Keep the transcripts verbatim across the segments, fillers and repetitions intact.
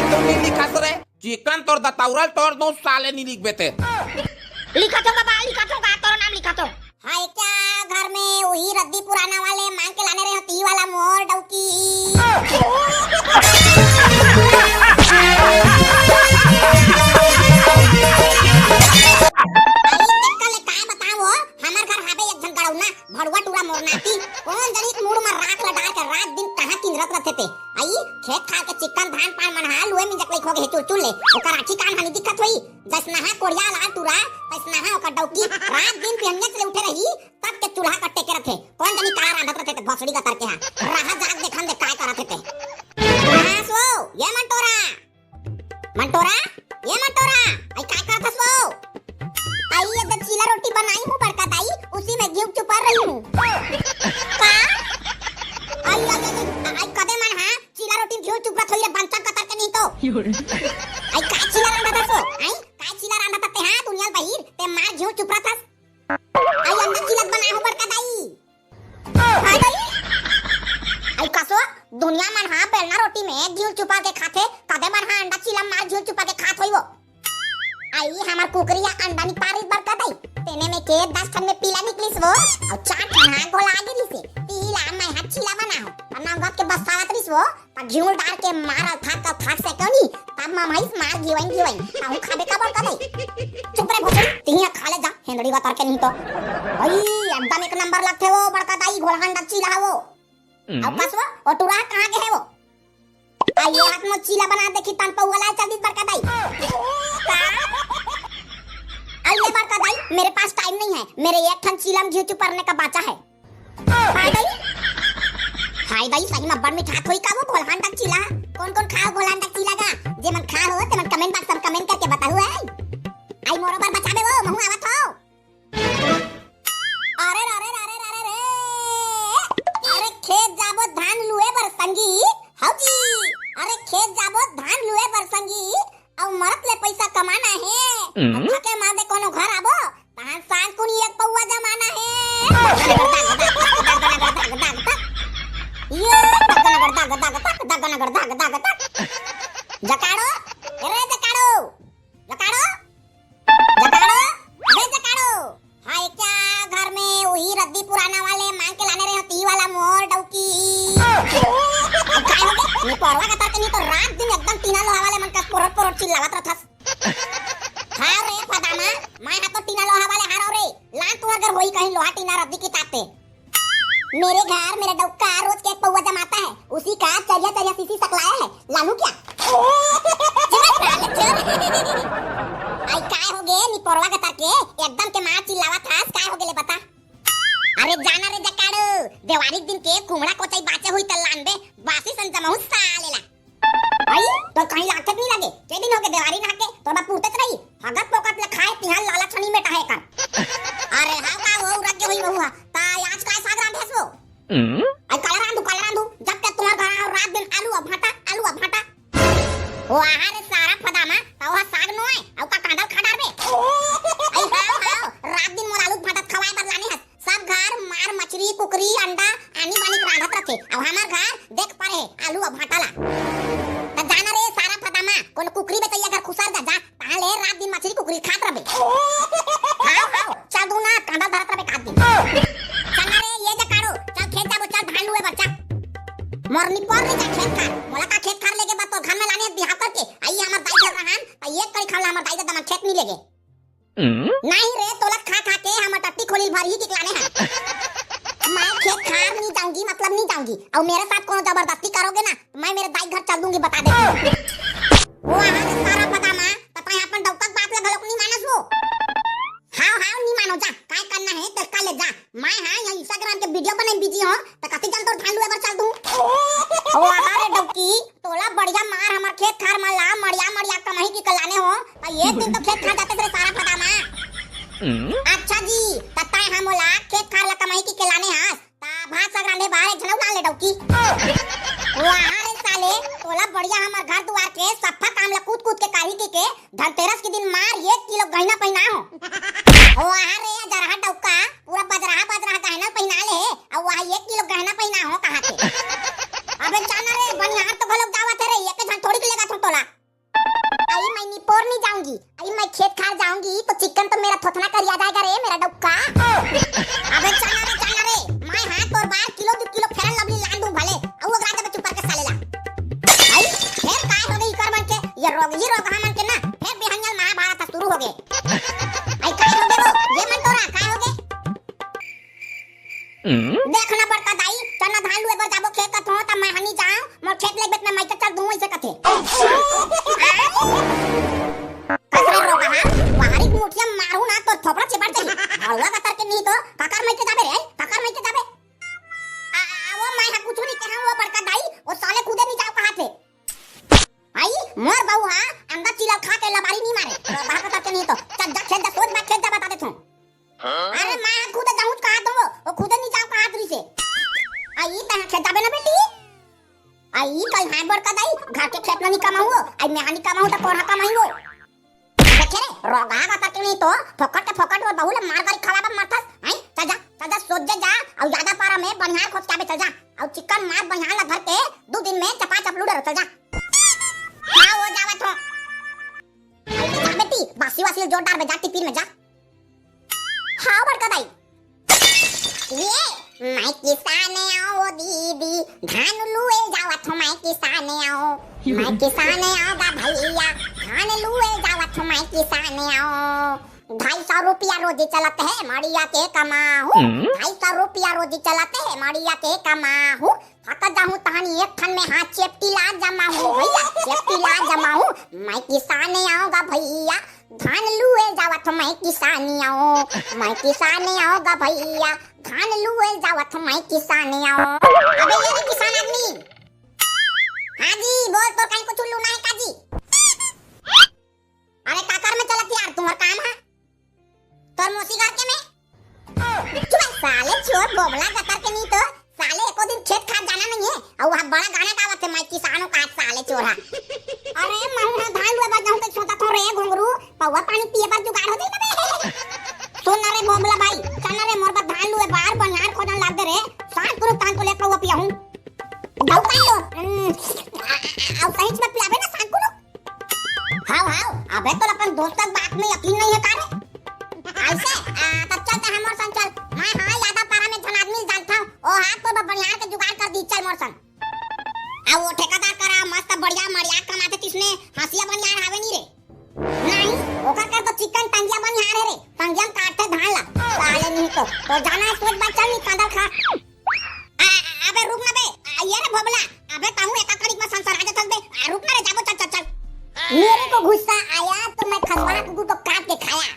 तो नहीं लिखा सरे, चिकन तोर दतौरल तोर दो साले नहीं लिखबे ते। लिखा तो बाबा, लिखा तो का तोर नाम लिखा तो। हाय क्या घर में वही रद्दी पुराना वाले मांग के लाने रहे हो ती वाला मोर डौकी। अरे तेकर ले काय बताओ, हमर घर हाबे एक झन गड़ौना, भड़ुआ टूरा मोर नाती, कोन जनी के मूड़ म राख ल डाल के रात दिन कहाँ किंजरत रथे ते। आई खेत खार के चिक्कन धान पान मन हा लुए मिंजक लइक हो गे हे चुलचुल ले, ओकर आँखी कान हा नी दिखत होई, जइसनहा कोड़िया लाल टूरा, तइसनहा ओकर डौकी, रात दिन बिहनिया ले उठे रही, तब के चूल्हा कट्टे के रथे, कोन जनी का रांधत रथे ते भोसड़ी का तरके हा, रहा जाग देखन दे काय करत हे ते। हाँ सो, ये मंटोरा, मंटोरा, ये मंटोरा, आई काय करत हस वो? आई ये तो चीला रोटी बनाई हूँ बड़का दाई, उसी में घी चुपर रही हूँ। का? आई, आई, आई, आई, कदे मन हा, चीला रोटी घी चुपरा थोड़ी रे बंचन कतर के नहीं तो। आई का चीला रांधा था सो? आई का चीला रांधा था ते हाँ दुनिया बहिर, ते मार घी चुपरा था। आई अंडा चीला बनाए हो बड़का दाई। हाय दाई। आई कसो, दुनिया मन हा बेलना रोटी में घी चुपा के खाथे, कदे मन हा अंडा चीला मार घी चुपा के खात होई वो। आई हमर कुकरी हा अंडा नी पारिस बड़का दाई, तेने में के दस ठन में पीला निकलिस वो, अउ चार ठन हा घोला गिरिस हे। पीला मैं हा चीला बनाहूँ, अउ नौगत के बसावत रिस वो, त घिउल डार के मार अथाक अथाक से क्यों नी, तब ममहिस मार घिवइन घिवइन, ताहू खाबे का बड़का दाई? चुप रे भोसड़ी, तिही खा ले जा, हेंदड़ी बतर के नहीं तो। भाई, एकदम एक नंबर लगथे वो बड़का दाई, घोलहन डच्ची ला वो। अब बस वो, ओ टुरा कहाँ के है वो? आइए हाथ में चीला बना देखी, तन पौवा ला चल दी बड़का दाई। का? आइए बड़का दाई, मेरे पास टाइम नहीं है, मेरे एक ठन चीला में घी चुपरने का बाचा है। हाय दाई, हाय दाई, सही में बड़ मिठात होई का वो घोलहान तक चीला? कौन कौन खाओ घोलहान तक चीला का? जे मन खा हो, ते मन कमेंट बॉक्स में कमेंट करके बताहू है। आई मोरो बर बचाबे वो, महू आवत हो। अरे, अरे, अरे, अरे, अरे, अरे, खेत जाबो धान लुए बर संगी, हौ जी। अरे, खेत जाबो धान लुए बर संगी, अउ मरत ले पैसा कमाना हे। हम्म। अउ थके मांदे कोनो घर आबो, तहान सांझ कुनी एक पौवा जमाना हे। ये दगनगर दग दग दग। जकाड़ो, अरे जकाड़ो, जकाड़ो, जकाड़ो, अबे जकाड़ो। हाय क्या घर में वही रद्दी पुराना वाले मांग के लाने रहे हो ती वाला मोर डौकी। अब काय हो गे? निपोरवा का तरके नहीं तो रात दिन एकदम टीना लोहा वाले मन कस पोरोट पोरोट चिल्लावत रहथस। हाँ रे फदामा, मैं हा तो टीना लोहा वाले हारो रे। लान तुहर घर होई कहीं लोहा टीना रद्दी की ताते। मेरे घर मेरा डौका रोज के एक पौवा जमाता है, उसी का चरिया चरिया सीसी सकलाया है, लानू क्या? आई काय हो गे निपोरवा के तरके, एकदम के मार चिल्लावत हस, काय हो गे ले बता? अरे जाना रे जकाड़ू, देवारी दिन के कुमड़ा कोचई बाचे हुई त लानबे, बासी सन जमहू साले ला। आई, तो कहीं लागत नहीं लगे, के दिन हो गे देवारी नहा के, तो बा पूरते रही, हगत पोकत ले खाए तिहार लाला छनी में टहे कर। अरे हाँ का वो रख के हुई बहू हा, ता आज काय साग रांधे हस वो? हम्म? आई काला रांधू, काला रांधू, जब तक तुम्हार घर आओ रात दिन आलू अब भाटा, आलू अब भाटा। ओ आहा रे सारा फदामा, ता ओहा साग नो आय, अउ का कांदा ल खा डारबे? आई हाँ, हाँ, रात दिन मोर आलू भाटा खवाए बर लाने हस, सब घर मार मछरी, कुकरी, अंडा, आनी बानी के रांधत रथे। अब हमर घर देख परे हे आलू अउ भाटा ला। त जाना रे सारा फदामा, कोनो कुकरी बेचैया घर खुसर जा, जा, तहां ले रात दिन मछरी कुकरी खात रबे। हाव, हाव, चल दू ना, कांदा धरत रबे काट दिन। चल ना रे, ये जा काड़ो, चल खेत जाबो, चल धान लुए बर, चल। मोर निपोर ले जा खेत खार, मोला का खेत खार लेके बा तोर घर में लाने बिहाव करके, आई हमर दाई घर रहन, त एक करी खावला हमर दाई ददा मन खेत नहीं लेगे। हम्म? नहीं रे, तोला खा खा के हमर टट्टी खोली भरही के लाने हैं। मैं खेत खार नहीं जाऊंगी, मतलब नहीं जाऊंगी। और मेरे साथ कोनो जबरदस्ती करोगे ना, तो मैं मेरे दाई घर चल दूंगी, बता देती हूँ। वो आहा रे सारा फदामा, त तैं अपन डौका के बात ला घलोक नहीं मानस वो। हाव, हाव, नहीं मानो जा, काय करना है, तेल का ले जा। मैं हाँ यहाँ Instagram के video बनाए बिजी हूँ, त कति जन तोर धान लुए बर चल दूँ। वो आहा रे डौकी, तोला बढ़िया मार हमर खेत खार मन ला मड़िया मड़िया कमाई की कलाने हो, त एक दिन तो खेत खार जाते रे सारा फदामा। हम्म। अच्छा जी, त तैं हा मोला खेत खार ला कमाई की कलाने हस, त भात साग रांधे बाहर एक झन अउ ला ले डौकी। वाह रे साले, तोला बढ़िया हमर घर दुआर के सफा काम ला कूद कूद के कारी की के धनतेरस के दिन मार एक किलो गहना पहिना हो। वाह रे जरहा डौका, पूरा बजरहा बजरहा गहना पहिना ले, अउ वह एक किलो गहना पहिना हो कहा के। अबे जाना रे, बनिहार तो घलोक जावत हे रे, एक झन थोड़ी के लेगा तुम तोला। अई मैं खेत खार जाऊंगी तो चिकन तो मेरा थोथना करिया जाएगा रे, मेरा डौका। अबे चल ना रे, चल ना रे, मैं हाथ तोर बार किलो दू किलो Fair and Lovely लान दूं भले, अउ अगरा देबे चुप करके साले ला। अई फेर काय हो गे इकर मन के, ये रोगही रोगहा मन के ना, फेर बिहनिया महाभारत शुरू हो गे। अई काय हो गे वो, ये मन तोरा काय हो गे? देख ना बड़का दाई, चना धान लुए बर जाबो खेत कथों, त मैं हनी जाऊं, मोर खेत लेबे त मैं मइके चल दूं, अइसे कथे। कसरे रोगहा, बाहरी मुठिया मारू ना, तोर थोपड़ा चिपट जाही। हलवा कतर के नहीं तो, काकर मइके जाबे रे, काकर मइके जाबे? आ, आ, वो मैं हा कुछु नहीं कहा, वो बड़का दाई, वो साले खुदे नहीं जाओ कहा थे। अई, मोर बहू हा, अंडा चिला खा के लबारी नहीं मारे, रोगहा कतर के नहीं तो, चल जा खेत जा, सोच बात खेत जा बता देथों। अरे मैं हा खुदे जाहूं कहा तो वो, वो खुदे नहीं जाओ कहा तुरी से। अई तहां खेत जाबे ना बेटी। अई कल हाय बड़का दाई, घर के खेत में नहीं कमाऊ, अई मैं हा नहीं कमाऊ त कोन हा कमाई वो? देखे रे, रोगहा कतर के नहीं तो, फोकट के फोकट वो बहू ला मार गारी खवाबा मरथस, हैं? चल जा, चल जा, सोच जे जा, अउ ज्यादा पारा में बनिहार खोज के आबे, चल जा। अउ चिकन मार बनिहार ला धर के, दू दिन में चपा चपलू डरो, चल जा। हाँ, वो जावत हो। अरे जा बेटी, बासी वासी जोरदार में जा, टिफिन में जा। हाँ, बड़का दाई। ये, मैं किसान आऊं दीदी, धान लुए जावत हूँ, मैं किसान आऊं, मैं किसान आऊंगा भैया, धान लुए जावत हूँ, मैं किसान आऊं। ढाई सौ रुपया रोजी चलत हे, मड़िया के कमाहू। हम्म। ढाई सौ रुपया रोजी चलत हे, मड़िया के कमाहू। थक जाहूं तहन एक ठन में हाथ चेपटी ला जमाहू भैया, चेपटी ला जमाहू। मैं किसान आऊंगा भैया, धान लुए जावत हूँ, मैं किसान आऊं, मैं किसान आऊंगा भैया, धान लुए जावत हूँ, मैं किसान आऊं। अबे ये रे किसान आदमी। हाँ जी, बोल, तोर कहीं कुछ लूना है का जी? अरे काकर में चलत यार, तुम्हार काम है? तोर मौसी घर के में? चुप साले चोर बोबला गतर के नहीं तो, साले एको दिन खेत खार जाना नहीं है। अउ वहाँ बड़ा गाना गावत है, मैं किसान हूँ का साले चोर हा। अरे महू हा धान लुए बर जाहूँ तो सोचत हूँ रे घुंगरू, पौवा पानी पिए बर जुगाड़ हो जाई ना बे। सुन ना रे बोबला भाई, चल ना रे मोर बर धान लुए बर बनिहार खोजन लाग दे रे, सांझ कुनु तान को ले पौवा पिया हूँ। दऊ का तो, हम्म, आ, आ, आ, अउ सही में पिलाबे ना सांझ कुनु। हाव, हाव, अबे तोर अपन दोस्त के बात में यकीन नहीं है का रे? अइसे, आ, तब चल ते हमर संग चल। मैं हाँ यादव पारा में झन आदमी जानत हूँ। ओ हाथ तो बनिहार के जुगाड़ कर दी, चल मोर संग। आ वो ठेकेदार करा मस्त बढ़िया मड़िया कमाथे तिसने हंसिया बनिहार हावे नहीं रे। नहीं, ओकर कर तो चिकन टंगिया बनिहार है रे। टंगिया में काटथे धान ला। साले नहीं तो, तो जाना है सोच बात चल नहीं कांदल खा। आ, आ, अबे रुक ना बे, आ, ये रे भोबला, अबे ताहू एका कनिक में संसरा जाथस बे, आ, रुक ना रे, जाबो, चल, चल, चल। मेरे को गुस्सा आया तो मैं खसवा कुकुर को काट के खाया।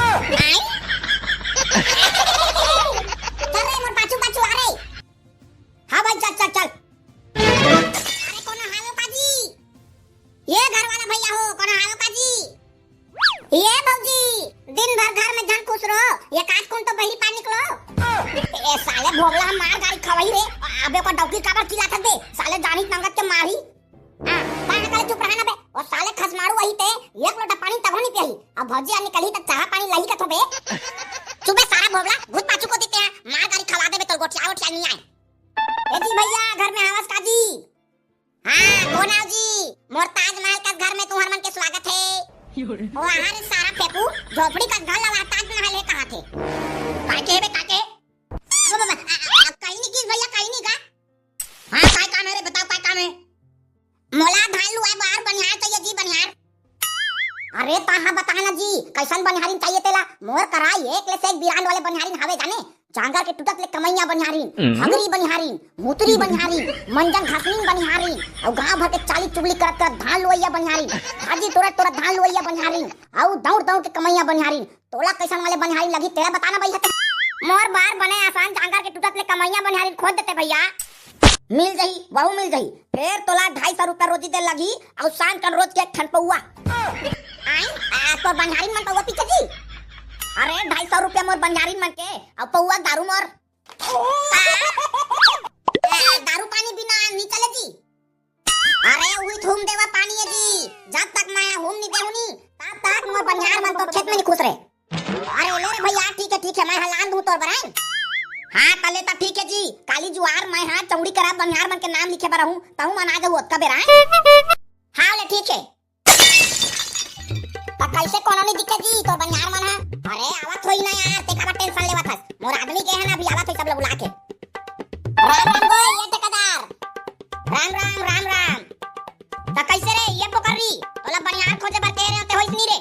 आई? चल रे, मोर पाछू, पाछू आ रे। हाँ भाई, चल, चल, चल। अरे, कोनो हावो का जी? ये घर वाला भैया हो, कोनो हावो का जी? ये भौजी, दिन भर घर में झन खुश रहो, ये काज कोन तो बहिरी पार निकलो। ए साले भोबला, हम मार गाड़ी खवाई रे, अबे को डौकी काबर चिल्लाथस बे? साले जानी नंगत के मारी। हाँ, पाना काले चुप रहा ना बे, ओ साले खसमारू वही ते, एक लोटा पानी तक नहीं पियही, अब भौजी आ निकलही त चाह पानी लही कथो बे। चुप बे सारा भोबला, भूत पाछू को दिखे हैं, मार गाड़ी खवा देबे तो गोठिया वोठिया नहीं आए। ए जी भैया, घर में हावस का जी? हाँ, कोन आव जी? मोर ताजमहल कस घर में तुम्हर मन के स्वागत है। ओ, हाँ रे सारा फेंकू, झोपड़ी कस घर ला ताजमहल है कहाथे। काके बे, काके? ओ बाबा, आ, आ, आ, कहीं नहीं किस भैया, कहीं नहीं का? हाँ, काय काम है रे, बताओ काय काम है? मोला धान लुआए बार बनिहार चाहिए जी, बनिहार। अरे, तहां बता ना जी, कैसन बनिहारिन चाहिए तेला? मोर करा एक ले से एक brand वाले बनिहारिन हावे जाने, जांगर के टूटत ले कमैया बनिहारिन, हम्म। हगरी बनिहारिन, मुतरी बनिहारिन, मंजन घासनीन बनिहारिन, अउ गांव भर के चाली चुगली करत करत धान लुवैया बनिहारिन, भाजी टोरत टोरत धान लुवैया बनिहारिन, अउ दौड़ दौड़ के कमैया बनिहारिन। तोला कैसन वाले बनिहारिन लगही, तेला बता ना भैया। मोर बार बने आसान जांगर के टूटत ले कमैया बनिहारिन खोज देते भैया। मिल जही, वहू मिल जही। फेर तोला ढाई सौ रुपया रोजी दे लगही, अउ सांझ कन रोज के एक ठन पौवा। आई, आ, तोर बनिहारिन मन पौवा पीथे जी? अरे, ढाई सौ रुपया मोर बनिहारिन मन के, अउ पौवा दारू मोर। आ, आ, दारू पानी बिना नी चले जी। अरे, उही थूम देवा पानी है जी। जब तक मैं हूम नी देहूं नी, तब तक मोर बनिहार मन तो खेत में नी खुश रहे। अरे, ले रे भैया, ठीक है, ठीक है, मैं हलान दूं तोर बर, हैं? हाँ, तले त ठीक है जी। काली जुआर मैं हा चौड़ी करा बनिहार मन के नाम लिखे बर हूँ, तहूं मन आ जाहू ओतका बेरा, हैं? हाँ, ले ठीक है। त कइसे कोनो नइ दिखे जी तोर बनिहार मन ह? अरे, आवत होही ना यार, तें काबर tension लेवत हस? मोर आदमी गे हे ना, अभी आवत होही सब ला बुला के। राम राम गो, ये ठेकेदार। राम राम, राम राम। त कइसे रे, ये पोकरी? तोला बनिहार खोजे बर कहे रेहेंव, तें होइस नइ रे।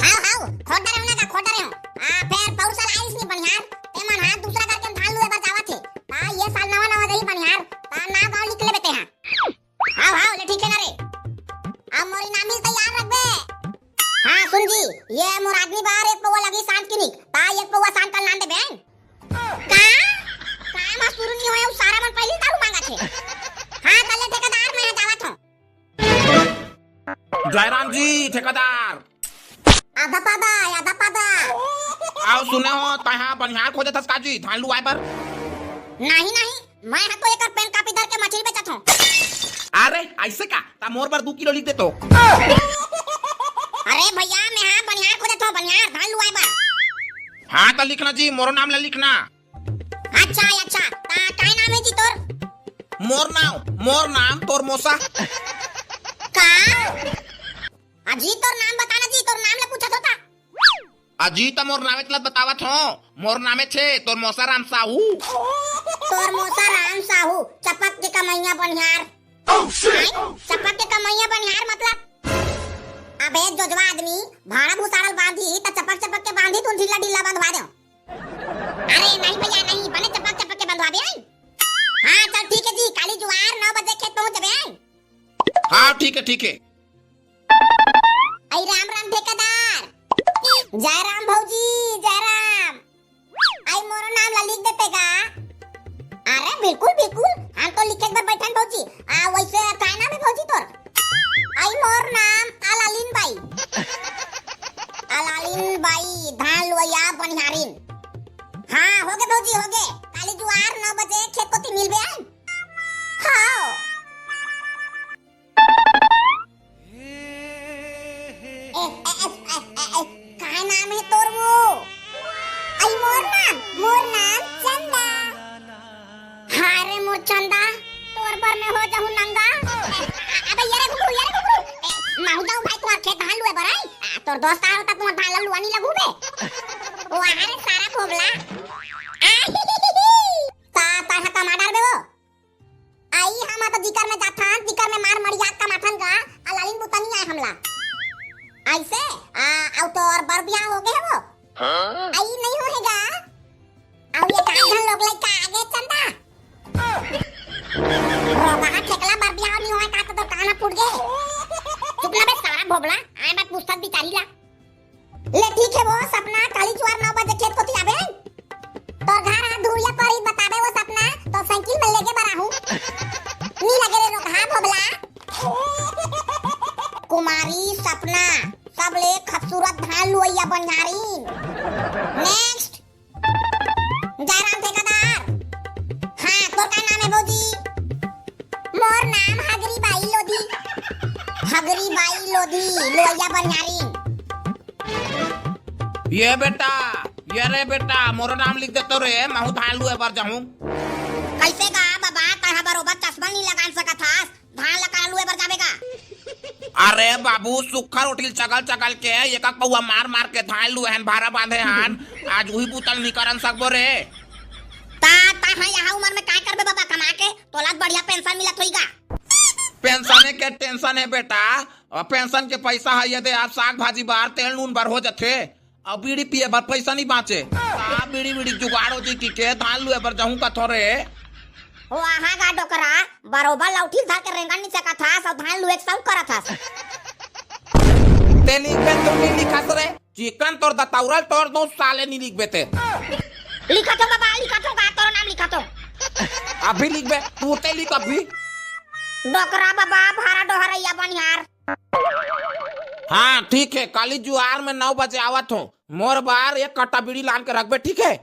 हाव, हाव, खोज डरेंव ना, का खोज डरेंव? आ, फेर पउर साल आइस नइ बनिहार, तेमन हा दूसरा घर के धान लुए बर जावत हे। त ये साल नवा नवा जाही बनिहार, त नाव गाँव लिख लेबे तें हा। हाव, हाव, ले ठीक हे ना रे। अब मोर इनामी ल तैयार रखबे। हाँ, सुन जी, ये मोर आदमी बर एक पउवा लगही सांझ के निक, त एक पउवा सांझ काल लान देबे। का? काम ह सुरू नइ होय, अउ सारा मन पहिली दारू मांगत हे। हाँ, त ले ठेकेदार, मैं हा जावत हौं। जयराम जी, ठेकेदार। आधा पादा, आधा पादा। अउ सुने हों, तैं हा बनिहार खोजत हस का जी, धान लुवाए बर? नहीं, नहीं, मैं हा तो एकर पेन कापी धर के मछरी बेचत हौं। अरे, अइसे का? त मोर बर दू किलो लिख दे तो। अरे भइया, मैं हा बनिहार खोजत हौं, बनिहार, धान लुवाए बर। हाँ, त लिखना जी, मोरो नाम ला लिखना। अच्छा, अच्छा, त काय नाम हे जी तोर? मोर नाम, मोर नाम तोर मोसा। का? अजी, तोर नाम बता ना जी, तोर नाम ला पूछत हौं त। अजी, त मोर नामे ला बतावत हौं, मोर नामे हे तोर मोसा राम साहू। तोर मोसा राम साहू, चपक के कमइया बनिहार। Oh, shit! हैं? चपक के कमइया बनिहार मतलब? अबे जोजवा आदमी, भाड़ा भूसाड़ल बांधी, त चपक चपक के बांधी, तुम ढीला ढीला बंधवा देव। अरे नहीं भइया, नहीं, बने चपक चपक के बंधवाबे, हैं? हाँ, चल ठीक हे जी, काली जुआर नौ बजे खेत पहुंच जाबे, हैं? हाँ, ठीक हे, ठीक हे। अई राम राम ठेकेदार। जय राम भौजी, जय राम। अई मोरो नाम ला लिख देते का? अरे बिल्कुल, बिल्कुल, हम तो लिखे बर बैठन भौजी। आ, वइसे काय नाम हे भौजी तोर? अई मोर नाम अलालीन बाई। अलालीन बाई, धान लुवइया बनिहारिन। हाँ, होगे भौजी, होगे। काली जुआर नौ बजे खेत कोती मिलबे, हैं? हाँ। ए, ए, ए, ए, ए, ए, काय नाम हे तोर वो? अई मोर नाम, मोर नाम चंदा। हाँ रे मोर चंदा, तोर बर मैं हो जाहूं नंगा। ए, अबे ये रे घुघरू, ये रे घुघरू। ए, महू जाहूं भाई तोर खेत धान लुए बर, आई? आ, तोर दोस्त आ होता, तोर धान ला लुआ नइ लगहूं बे। वाह रे सारा भोबला। आ, ता, ता हा कमा डारबे वो। अई हम तो जिकर में जाथन, जिकर में मार मड़िया कमाथन गा, अलालीन बुता नइ आय हमला। अइसे, आ, अउ तोर बर बिहाव होगे हे वो? हाँ? अई नइ होहे गा। अउ एक आध झन लोग लइका आगे चंदा। रोगहा ठेकला बर बिहाव नइ होय का त तोर कान ह फूट गे। चुप ना बे सारा भोबला, आय बात पूछथस बिचारी ला। ले ठीक हे वो सपना, काली जुआर नौ बजे खेत कोती आबे। तोर घर हा धुरिया परही बताबे वो सपना, त साइकिल में लेगे बर आहूं। नी लगे रे रोगहा भोबला। कुमारी सपना, सबले खूबसूरत धान लुवइया बनिहारिन। Next। जयराम ठेकेदार। हाँ, तोर का नाम हे भौजी? मोर नाम हगरी बाई लोधी। हगरी बाई लोधी, लुवइया बनिहारिन। ये बेटा, ये रे बेटा, मोरो नाम लिख दे तो रे, महू धान लुए बर जाहूं। कइसे गा बबा, तैं हा बरोबर चश्मा नइ लगा सकत हस, धान ला काला लुए बर जाबे गा? अरे बाबू, सुक्खा रोटी ल चगल चगल के, एक एक पउवा मार मार के धान लुए हन, भारा बांधे हन, आज उही बुता ल नइ करन सकबो रे। ता, तैं हा इहाँ उमर में काय करबे बबा कमा के? तोला त बढ़िया पेंशन मिलत होही गा। पेंशने के टेंशन हे बेटा, अउ पेंशन के पइसा ह ये दे, अब साग भाजी बर, तेल नून बर हो जथे। अउ बीड़ी पिए बर पइसा नइ बांचे। आ, बीड़ी, बीड़ी जुगाड़ हो जी कि के धान लुए बर जाहूं कथों रे। ओ आहा गा डोकरा, बरोबर लौठी धर के रेंगन नइ सकत हस, अउ धान लुए के शौक करत हस। तें लिखबे तो नइ लिखस रे, चिकन तोर दतौरा ल तोड़ दूं साले, नइ लिखबे तें। लिखत हौं बबा, लिखत हौं गा, तोर नाम लिखत हौं। अभी लिखबे, तुरते लिख अभी। डोकरा बबा, भारा डोहरइया बनिहार। हाँ, ठीक हे, काली जुआर में नौ बजे आवत हौं। मोर बर एक कट्टा बीड़ी लान के रखबे, ठीक हे?